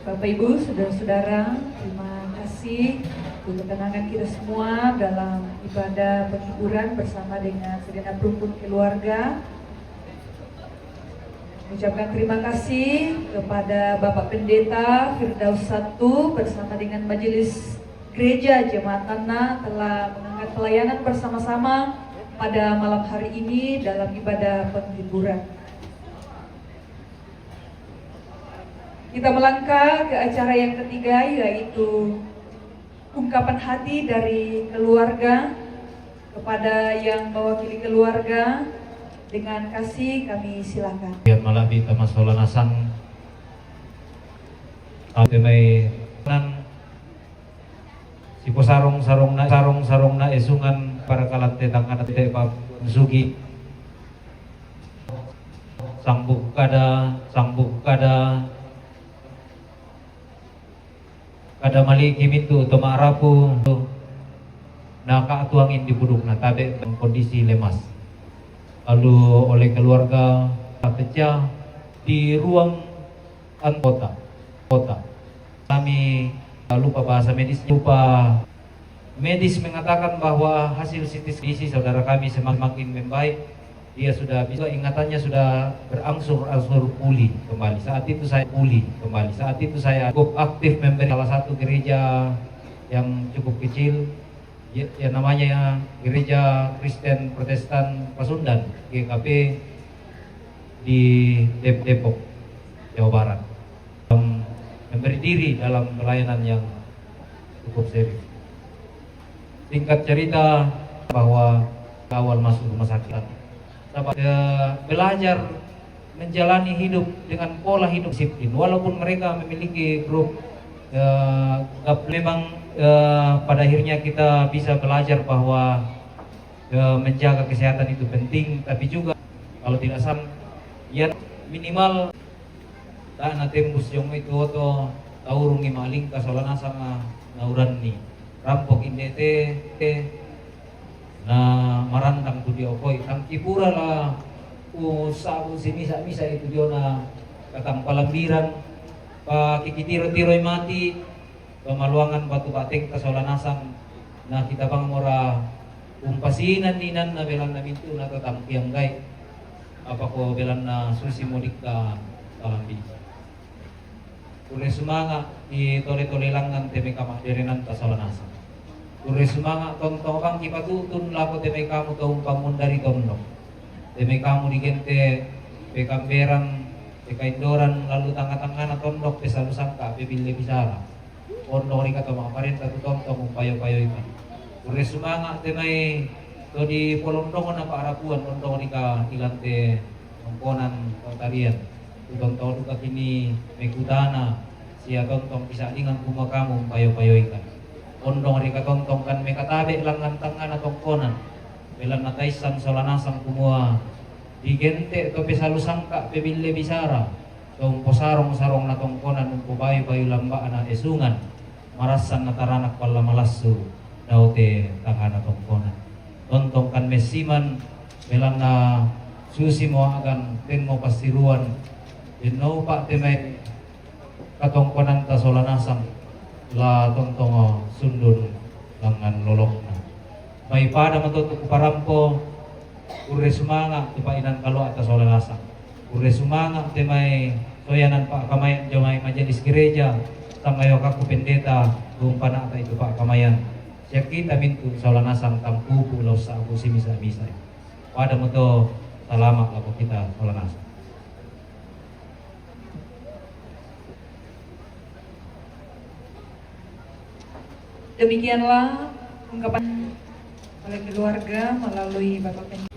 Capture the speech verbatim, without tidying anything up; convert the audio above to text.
Bapak Ibu, saudara-saudara, terima kasih untuk ketenangan kita semua dalam ibadah penghiburan bersama dengan segenap rukun keluarga. Ucapkan terima kasih kepada Bapak Pendeta Firdaus satu bersama dengan Majelis Gereja Jemaat Tanah telah mengangkat pelayanan bersama-sama pada malam hari ini dalam ibadah penghiburan. Kita melangkah ke acara yang ketiga, yaitu ungkapan hati dari keluarga. Kepada yang mewakili keluarga, dengan kasih kami silakan. Yan malabi tama sola nasang. Ate mai nan sipo sarong-sarong na, sarong-sarong na esungan para kalante tangana te pa sugi. Sambuk kada, sambuk kada. Kada maliki mintu to ma'rapu na ka'tuangin di puduk na tabe kondisi lemas. Lalu oleh keluarga pecah di ruang anggota kota. Kami lupa bahasa medis, lupa medis mengatakan bahwa hasil C T scan saudara kami semakin membaik. Dia sudah bisa, ingatannya sudah berangsur-angsur pulih kembali. Saat itu saya pulih kembali. Saat itu saya cukup aktif memberi salah satu gereja yang cukup kecil, ya, ya namanya Gereja Kristen Protestan Pasundan, G K P, di Dep-, Depok, Jawa Barat. Memberi diri dalam pelayanan yang cukup serius. Singkat cerita, bahwa awal masuk rumah sakit, dapat, eh, belajar menjalani hidup dengan pola hidup disiplin. Walaupun mereka memiliki grup, eh, gap, memang, eh, pada akhirnya kita bisa belajar bahwa, eh, menjaga kesehatan itu penting, tapi juga kalau tidak salah, ya minimal ta na tembus jong itu oto taurungi malingka sola nasang na uranni. Rampok inde te, te, na marandang tu dio koi. Tangki pura la usabu simisa-misa itu dio na katang palambiran, pakikitiro-tiroi mati, pamaluangan batu bateng ka sola nasang, na kita bang mora umpasinan ninan na belan na mintu na tatang piang gai. Apa ko belan na susi mudik ka palambi. Ure sumanga i tole-tole langan te me kama derenan ta sola nasang. Ure sumanga tonto bang kipatutun lako te me kamu to umpamundari tondok. Te me kamu di gente pekamberan, pekaindoran lalu tanga-tangana tondok pesalu sangka pebille bisara. Ondong rika to makaparenta tu tontong umpayo-payo ika. Ure sumanga te mai to di polondongon apa arapuan ondong rika ilante tongkonan totarian. Tu tontong duka kini mekutana sia tontong kisa'dingan kumua kamu umpayo-payo ika. Ondong rika tontong kan mekatabe langan tangana tongkonan. Belanna taissan sola nasang kumua digente to pesalu sangka pebille bisara. To umposarong-sarong na tongkonan umpobayu-bayu lamba'na esungan, marassan na taranak palla malassu dao te tangana tongkonan. Tontong kan messiman, belanna susi mo agan tenmo passiruan, denno upa te mai katongkonan ta sola nasang, la tontong sundun langan lolokna. Mai pada matoto kuparampo, Urre sumanga tu painan kaloa ta sola nasang. Urre sumanga te mai soyanan pa'kamayan jo mai majelis gereja, sangayo kakku pendeta, umpana'ta itu pa'kamayan. Siakkita mintu sola nasang tampupu lao sa'bu simisa-misa. Pada moto salama lako kita sola nasang. Demikianlah ungkapan oleh keluarga melalui Bapak Pen-